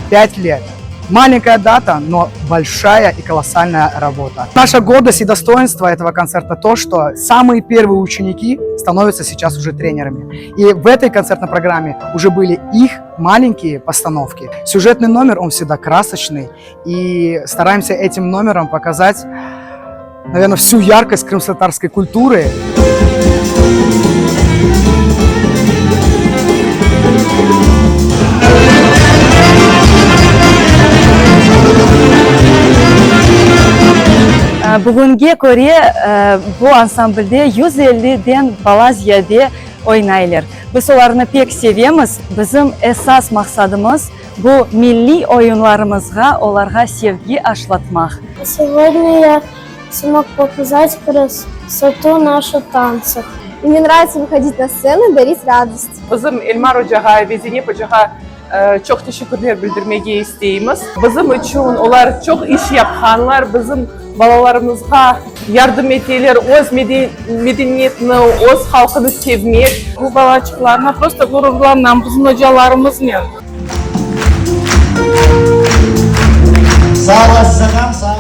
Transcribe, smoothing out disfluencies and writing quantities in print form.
5 лет. Маленькая дата, но большая и колоссальная работа. Наша гордость и достоинство этого концерта то, что самые первые ученики становятся сейчас уже тренерами. И в этой концертной программе уже были их маленькие постановки. Сюжетный номер, он всегда красочный. И стараемся этим номером показать, наверное, всю яркость крымско-татарской культуры. Bugünge köre bu ansamblde 150 den bala ziyade oynaylar. Biz olarnı pek sevemiz. Bizim esas maqsadımız, bu milliy oyunlarımızğa olarğa sevgi aşlatmaq. Segodnâ ya smog pokazat krasotу našu tantsov. Mne nravitsâ vıhodit na stsenu i darit radost. Bizim Elmar ocağa ve Zeynep ocağa çoq teşekkürler bildirmege isteymiz. Bizim içün olar çoq iş yapqanlar, bizim balalarımızğa yardım eteler öz medeniyetini, öz halqını sevmek. Bu balaçıqlarına prosto ğururlanam, bizim ocalarımıznen. Sağ olasıñ, ağam, sağ.